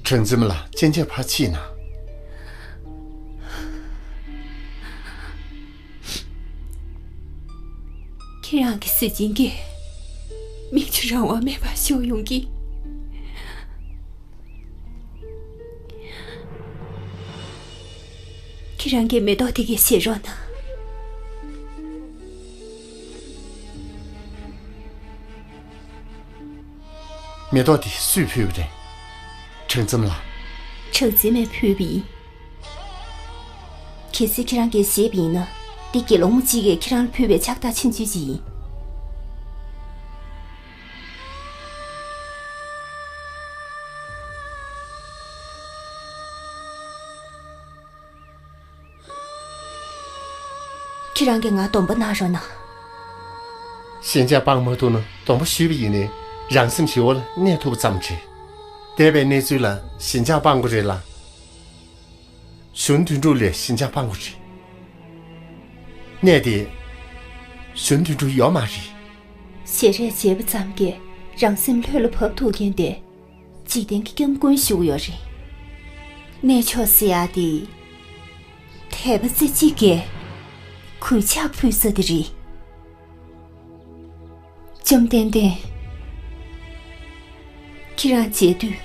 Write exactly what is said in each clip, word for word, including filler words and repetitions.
གྲངས་འཛིན་ལ་སྤྱན་ཆབ་ཕར་ཕྱིན་ན། ཁྱེད་རང་གི་གཟི་བྱིན་གྱིས་མིག་ཆུ་རང་དབང་མེད་པར་ཤོར་ཡོང་གི། ཁྱེད་རང་གིས་མེ་ཏོག་དེ་གས་བཞེས་རོགས་གནང་། མེ་ཏོག་དེ་སུས་ཕུལ་བ་རེད། གྲངས་འཛིན་ལགས། གྲངས་འཛིན་མས་ཕུལ་བ་ཡིན། གལ་སྲིད་ཁྱེད་རང་གིས་བཞེས་པ་ཡིན་ན། འདི་དགེ་སློང་མོ་གཅིག་གིས་ཁྱེད་རང་ལ་ཕུལ་བའི་ཕྱག་རྟགས་ཆུང་ཆུང་ཅིག་ཡིན། ཁྱེད་རང་གིས་ང་སྡོམ་པ་གནང་རོགས་གནང་། ཞེན་ཆགས་སྤང་མ་ཐུབ་ན་སྡོམ་པ་ཞུས་པ་ཡིན་ནའི་རང་སེམས་ཞི་བ་ལ་གནས་ཐུབ་པ་ཙམ་རེད། འདས་པའི་གནས་ཚུལ་ལ་ཞེན་ཆགས་སྤང་དགོས་རེད་ལ། གཞོན་དོན་གྲུབ་ལས་ཞེན་ཆགས་སྤང་དགོས་རེད། གནས་དེ་གཞོན་དོན་གྲུབ་ཡོད་མ་རེད། ཞལ་རས་བྱས་པ་ཙམ་གྱིས་རང་སེམས་ལྷོད་ལ་བབས་ཐུབ་མཁན་དེ། འཇིག་རྟེན་གྱི་སྐྱབས་མགོན་ཞུ་གི་ཡོད་རེད། གནས་མཆོག་ཟེར་ཡག་དེ། དད་པ་རྩེ་གཅིག་གིས་གུས་ཕྱག་ཕུལ་ས་དེ་རེད། བཅོམ་ལྡན་འདས། ཁྱེད་རང་མཇལ་དུས།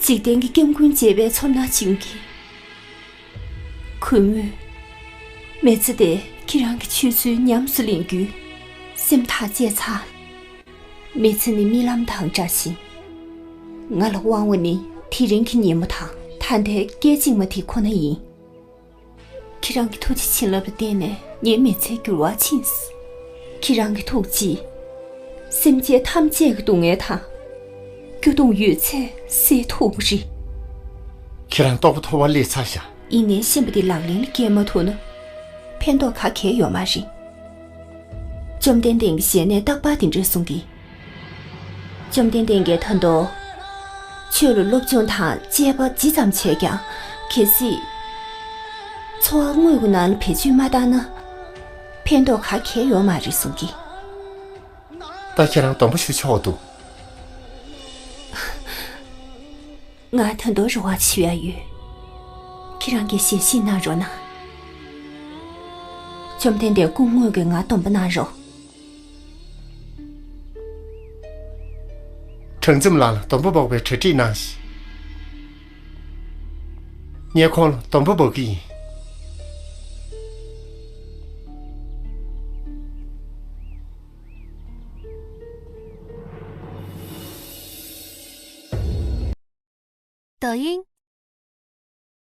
འཇིག་རྟེན་གྱི་སྐྱབས་མགོན་མཇལ་བའི་ཚོར་སྣང་བྱུང་གི། གུས་མོས། མི་ཚེ་འདི་ཁྱེད་རང་གི་ཆོས་ཚུལ་ཉམས་སུ་ལེན་རྒྱུའི་སེམས་ཐག་བཅད་ཚར། མི་ཚེ་ནི་རྨི་ལམ་དང་འདྲ་ཞིང་། ང་ལ་དབང་བ་ནི་དེ་རིང་གི་ཉིན་མོ་དང་ད་ལྟའི་སྐད་ཅིག་མ་དེ་ཁོ་ན་ཡིན། ཁྱེད་རང་གི་ཐུགས་རྗེ་བྱིན་རླབས་ལ་བརྟེན་ནས་ངའི་མི་ཚེ་འགྱུར་བ་ཕྱིན། ཁྱེད་རང་གི་ཐུགས་རྗེས་སེམས་ཅན་ཐམས་ཅད་ཀྱི་སྡུག་བསྔལ་དང་སྐྱོ་གདུང་ཡོད་ཚད་སེལ་ཐུབ་པ་རེད། ཁྱེད་རང་རྟོགས་པ་མཐོ་བ་སླེབས་ཚར་ཤག་ཡིན་ནའི་ཤེས་པ་འདི་ལག་ལེན་ལ་བཀལ་མ་ཐུབ་ན་ཕན་ཐོགས་ག་གེ་ཡོད་མ་རེད། བཅོམ་ལྡན་འདས་ཀྱི་ཞལ་ནས་རྟག་པར་འདི་འདྲ་གསུང་གི། བཅོམ་ལྡན་འདས་ཀྱིས་ད་དུང་ཆོས་ལ་སློབ་སྦྱོང་དང་དཔྱད་པ་ཇི་ཙམ་བྱས་ཀྱང་གལ་སྲིད་འཚོ་བ་དངོས་ཀྱི་ནང་ལ་བེད་སྤྱོད་མ་བཏང་ན་ཕན་ཐོགས་ག་གེ་ཡོད་མ་རེད་གསུང་གི། ད་ཁྱེད་རང་སྡོམ་པ་ཞུ་ཆོག་འདུག་ང་ད་དུང་རེ་བ་ཞུ་ཡ་ཡོད། ཁྱེད་རང་གིས་ཞལ་བཞེས་གནང་རོགས་གནང་། བཅོམ་ལྡན་འདས་སྐུ་དངོས་ཀྱིས་ང་སྡོམ་པ་གནང་རོགས། གྲངས་འཛིན་ལགས་ལ་སྡོམ་པ་འབོག་པའི་གྲ་སྒྲིག་གནང་ཞིག་ངས་ཁོང་ལ་སྡོམ་པ་འབོག་གི་ཡིན།抖音。